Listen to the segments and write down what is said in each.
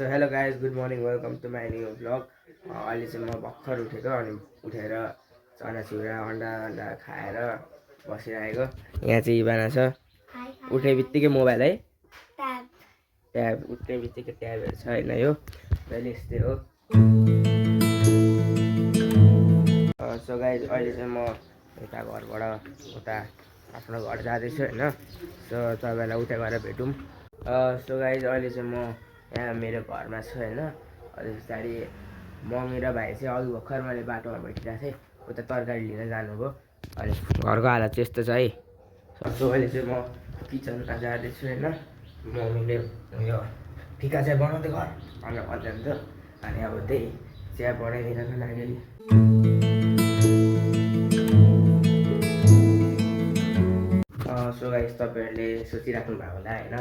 So hello guys, good morning, welcome to my new blog. अहिले चाहिँ म भर्खर उठेको अनि उठेर चनाचुरा अन्डा खाएर बसिरहेको। यहाँ चाहिँ इबाना छ। उठे बित्तिकै मोबाइल है, ट्याब उठ्ने बित्तिकै ट्याबहरू छ होइन, यो मैले यस्तै हो। सो गाइज अहिले चाहिँ म यता घरबाट उता आफ्नो घर जाँदैछु होइन। सो तपाईँलाई उता गएर भेटौँ। सो गाइज अहिले चाहिँ म यहाँ मेरो घरमा छु होइन। अनि पछाडि मम्मी र भाइ चाहिँ अघि भर्खर मैले बाटोमा भेटिरहेको थिएँ, उता तरकारी लिन जानुभयो। अनि घरको हालत चाहिँ यस्तो छ है। सो अहिले चाहिँ म किचनमा जाँदैछु होइन। मम्मीले यो फिका चिया बनाउँदै घर भनेर भन्दै हुन्छ। अनि अब त्यही चिया बनाइदिनको लागि सो गाइस, तपाईँहरूले सोचिराख्नु भएको होला होइन,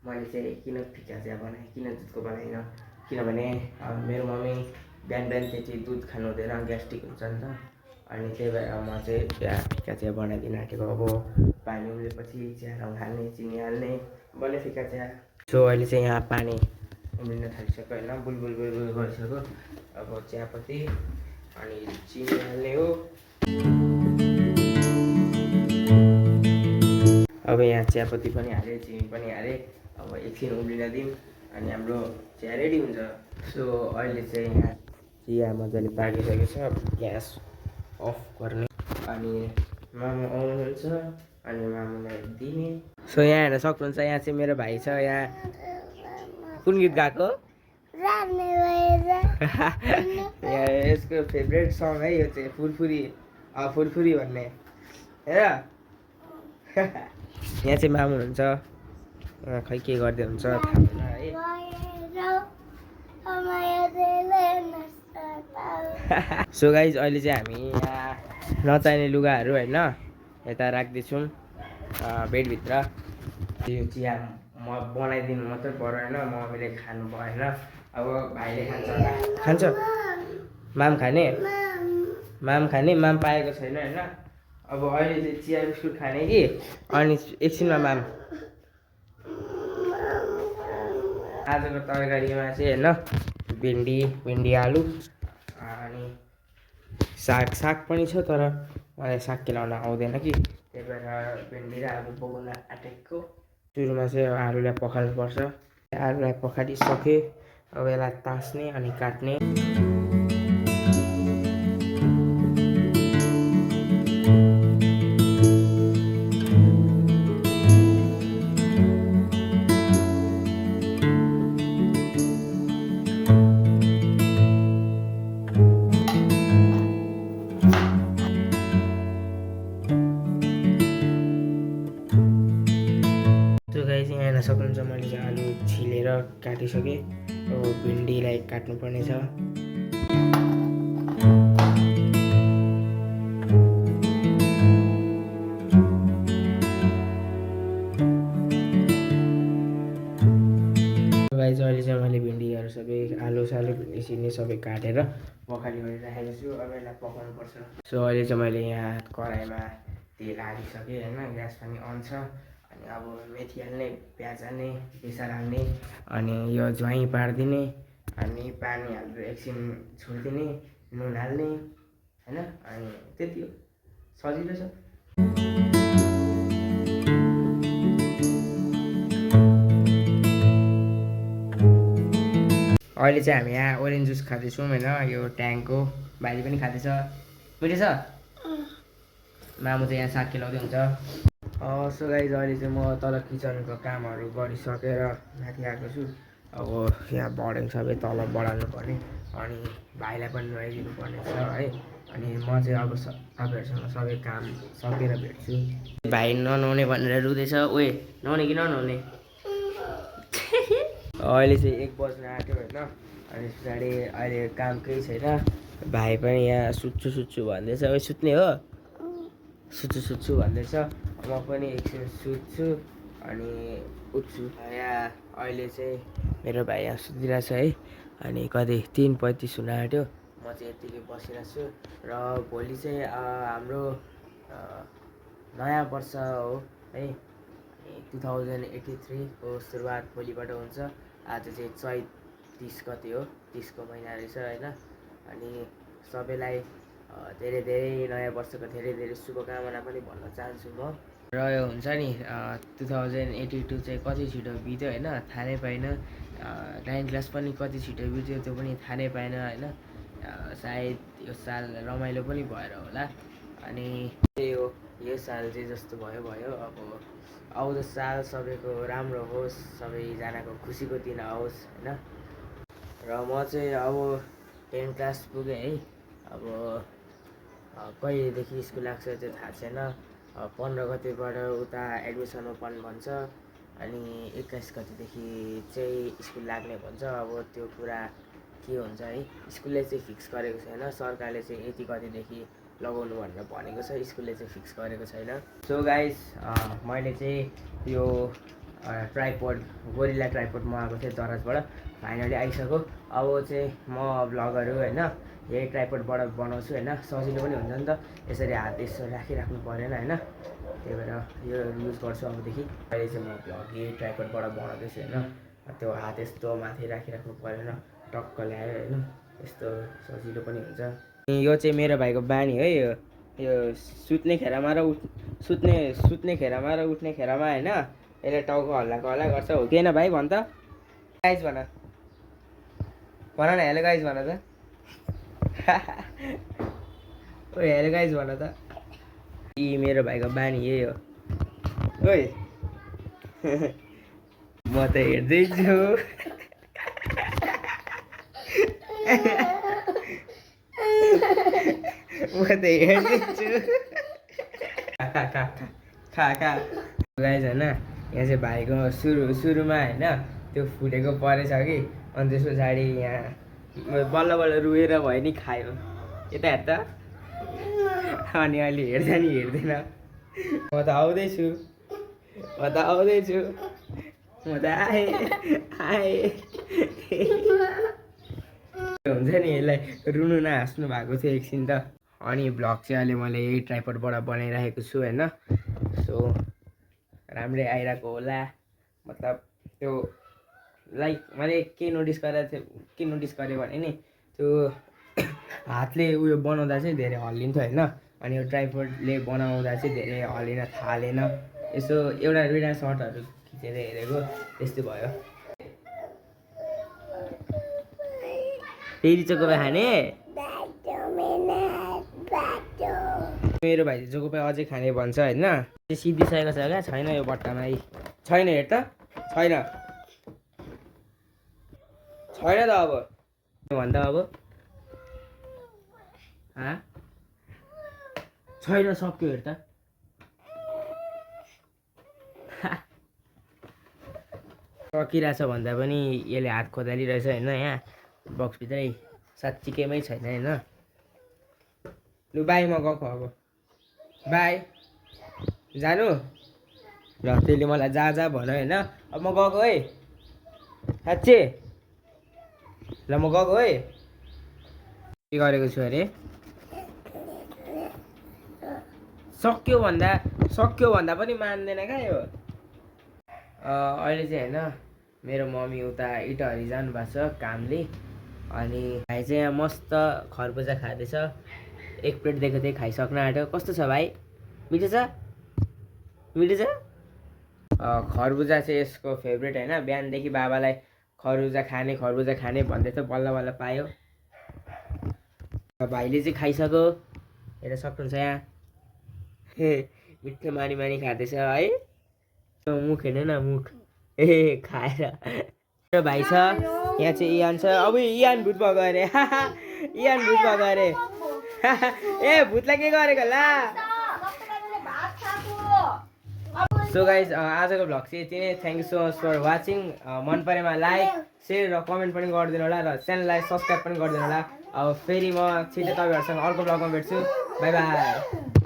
मैले चाहिँ किन फिका चिया बनाएँ, किन दुधको बनाइनँ। किनभने मेरो मम्मी बिहान बिहान त्यति दुध खानु हुँदैन, ग्यास्ट्रिक हुन्छ नि त। अनि त्यही भएर म चाहिँ चिया फिका चिया बनाइदिन आँटेको। अब पानी उम्लेपछि चिया रङ हाल्ने, चिनी हाल्ने, बल्ल फिका चिया। सो अहिले चाहिँ यहाँ पानी उम्लिन थालिसक्यो होइन, बुलबुल बुलबुल गरिसक्यो। अब चियापत्ती अनि चिनी हाल्ने हो। अब यहाँ चियापत्ती पनि हालेँ, चिनी पनि हालेँ। अब एकछिन उम्लिन दिउँ अनि हाम्रो चिया रेडी हुन्छ। सो अहिले चाहिँ यहाँ चिया मजाले पाकिसकेको छ, ग्यास अफ गर्ने। अनि मामु आउनुहुन्छ अनि मामुलाई दिने। सो यहाँ हेर्न सक्नुहुन्छ, यहाँ चाहिँ मेरो भाइ छ। यहाँ कुन गीत गाएको? यहाँ यसको फेभरेट सङ है यो चाहिँ, फुरफुरी फुरफुरी भन्ने हेर। यहाँ चाहिँ मामु हुनुहुन्छ, खै के गर्दै हुन्छ थाहा छैन है। सो गाइज अहिले चाहिँ हामी यहाँ नचाहिने लुगाहरू होइन यता राख्दैछौँ बेडभित्र। यो चिया म बनाइदिनु मात्रै पऱ्यो होइन, मम्मीले खानु भएन। अब भाइले खान्छ होला, खान्छ माम खाने, माम खाने, माम पाएको छैन होइन। अब अहिले चाहिँ चिया बिस्कुट खाने कि अनि एकछिनमा माम। आजको तरकारीमा चाहिँ होइन भिन्डी आलु अनि साग पनि छ, तर मलाई साग केलाउन आउँदैन कि, त्यही भएर भिन्डी र आलु पकाउन आँटेको। सुरुमा चाहिँ आलुलाई पखाल्नुपर्छ। आलुलाई पखालिसकेँ, अब यसलाई तास्ने अनि काट्ने। हेर्न सक्नुहुन्छ मैले चाहिँ आलु छिलेर काटिसकेँ। अब भिन्डीलाई काट्नुपर्ने छ। गाइस अहिले चाहिँ मैले भिन्डीहरू सबै आलु सालु भिन्डी सिन्डी सबै काटेर पखाली गरिराखेको छु। अब यसलाई पकाउनुपर्छ। सो अहिले चाहिँ मैले यहाँ कराईमा तेल हालिसकेँ होइन, ग्यास पनि अन छ। अनि अब मेथी हाल्ने, प्याज हाल्ने, बेसार हाल्ने, अनि यो ज्वाइँ पारिदिने, अनि पानी हालेर एकछिन छोडिदिने, नुन हाल्ने होइन। अनि त्यति हो, सजिलो छ। अहिले चाहिँ हामी यहाँ ओरेन्ज जुस खाँदैछौँ होइन, यो ट्याङको। भाइले पनि खाँदैछ। मिठो छ। मामु चाहिँ यहाँ साग केलाउँदै हुन्छ। सो गाइज अहिले चाहिँ म तल किचनको कामहरू गरिसकेर माथि आएको छु। अब यहाँ बढेको सबै तल बढाल्नु पर्ने, अनि भाइलाई पनि नुहाइदिनु पर्ने छ है। अनि म चाहिँ अब तपाईँहरूसँग सबै काम सकेर भेट्छु। भाइ ननुहाउने भनेर रुँदैछ। ओए नुहाउने कि ननुहाउने? अहिले चाहिँ 1 बज्न आँट्यो होइन। अनि पछाडि अहिले काम केही छैन। भाइ पनि यहाँ सुत्छु भन्दैछ। ओ सुत्ने हो? सुत्छु भन्दैछ। म पनि एकछिन सुत्छु अनि उठ्छु। यहाँ अहिले चाहिँ मेरो भाइ यहाँ सुतिरहेछ है। अनि कति 3:35 हुन आँट्यो। म चाहिँ यत्तिकै बसिरहेको छु। र भोलि चाहिँ हाम्रो नयाँ वर्ष हो है, 2083 को सुरुवात भोलिबाट हुन्छ। आज चाहिँ चैत 30 गते हो, 30 को महिना रहेछ होइन। अनि सबैलाई धेरै धेरै नयाँ वर्षको धेरै धेरै शुभकामना पनि भन्न चाहन्छु म। र यो हुन्छ नि 2082 चाहिँ कति छिटो बित्यो होइन, थाहा नै पाइनँ। 9 क्लास पनि कति छिटो बित्यो त्यो पनि थाहा नै पाइनँ होइन। सायद यो साल रमाइलो पनि भएर होला। अनि त्यही हो, यो साल चाहिँ जस्तो भयो भयो। अब आउँदो साल सबैको राम्रो होस्, सबैजनाको खुसीको दिन आओस् होइन। र म चाहिँ अब 10 क्लास पुगेँ है। अब कहिलेदेखि स्कुल लाग्छ त्यो थाहा छैन। 15 गतेबाट उता एडमिसन ओपन भन्छ, अनि 21 गतेदेखि चाहिँ स्कुल लाग्ने भन्छ। अब त्यो कुरा के हुन्छ है, स्कुलले चाहिँ फिक्स गरेको छैन। सरकारले चाहिँ यति गतेदेखि लगाउनु भनेर भनेको छ, स्कुलले चाहिँ फिक्स गरेको छैन। सो गाइस, मैले चाहिँ यो ट्राइपोड, गोरिल्ला ट्राइपोड मगाएको थिएँ दराजबाट, फाइनली आइसक्यो। अब चाहिँ म भ्लगहरू होइन यही ट्राइपोडबाट बनाउँछु होइन। सजिलो पनि हुन्छ नि त, यसरी हात यसो राखिराख्नु परेन होइन। त्यही भएर यो युज गर्छु अबदेखि। अहिले चाहिँ म भ्लग यही ट्राइपोडबाट बनाउँदैछु होइन। त्यो हात यस्तो माथि राखिराख्नु परेन, टक्क ल्यायो होइन, यस्तो सजिलो पनि हुन्छ। यो चाहिँ मेरो भाइको बानी है। यो सुत्ने खेरमा र सुत्ने खेरमा र उठ्ने खेरमा होइन, यसले टाउको हल्लाको हल्ला गर्छ। हो कि होइन भाइ, भन त। गाइज भन न, हेलो गाइज भन त। ओ हेलो गाइज भन त। यी मेरो भाइको बानी यही हो। ओइ म त हेर्दैछु। म त हेर्दैछु। खा गाइज होइन, यहाँ चाहिँ भाइको सुरुमा होइन त्यो फुटेको परेछ कि, अनि त्यस पछाडि यहाँ बल्ल बल्ल रुएर भयो नि खायो। यता हेर त। अनि अहिले हेर्छ नि हेर्दैन। म त आउँदैछु, म त आएँ। हुन्छ नि, यसलाई रुनु नहाँस्नु भएको थियो एकछिन त। अनि भ्लग चाहिँ अहिले मैले यही ट्राइपोडबाट बनाइरहेको छु होइन। सो राम्रै आइरहेको होला। मतलब त्यो लाइक मैले के नोटिस गरेँ भने नि, त्यो हातले उयो बनाउँदा चाहिँ धेरै हल्लिन्थ्यो होइन। अनि यो ट्राइपोडले बनाउँदा चाहिँ धेरै हल्लिन थालेन। यसो एउटा दुईवटा सर्टहरू खिचेर हेरेको, त्यस्तो भयो। फेरि चोकोपा खाने? मेरो भाइ चाहिँ चोकोपा अझै खाने भन्छ होइन। सिद्धिसकेको छ क्या, छैन यो बट्टामा। छैन, हेर त, छैन त अब भन्दा अब छैन, सक्यो हेर त। सकिरहेछ भन्दा पनि यसले हात खोदालिरहेछ होइन। यहाँ बक्सभित्रै साँच्चीकैमै छैन होइन। लु बाई, म गएको अब। बाई, जानु ल। त्यसले मलाई जा भन्यो होइन। अब म गएको है, साँच्ची ल, म गएको है। के गरेको छु अरे? सक्यो भन्दा पनि मान्दैन क्या यो। अहिले चाहिँ होइन मेरो मम्मी उता इटहरी जानुभएको छ कामले। अनि भाइ चाहिँ यहाँ मस्त खरबुजा खाँदैछ। एक प्लेट दिएको थिएँ, खाइसक्न आँट्यो। कस्तो छ भाइ? मिठो छ? खरबुजा चाहिँ यसको फेभरेट होइन। बिहानदेखि बाबालाई खरबुजा खाने भन्दै थियो, बल्ल बल्ल पायो। भाइले चाहिँ खाइसक्यो, हेर्न सक्नुहुन्छ यहाँ। मिठो मानी खाँदैछ है। मुख हेर्नु न, मुख खाएर। भाइ छ यहाँ चाहिँ इयान छ। अब इयान भूत भएको अरे। इयान भूत भएको अरे। ए भूतलाई के गरेको ला? सो गाइज, आजको भ्लग चाहिँ यति नै। Thank you so much for watching. मन परेमा लाइक, सेयर र कमेन्ट पनि गरिदिनु होला, र च्यानललाई सब्सक्राइब पनि गरिदिनु होला। अब फेरि म छिटो तपाईँहरूसँग अर्को भ्लगमा भेट्छु। By by.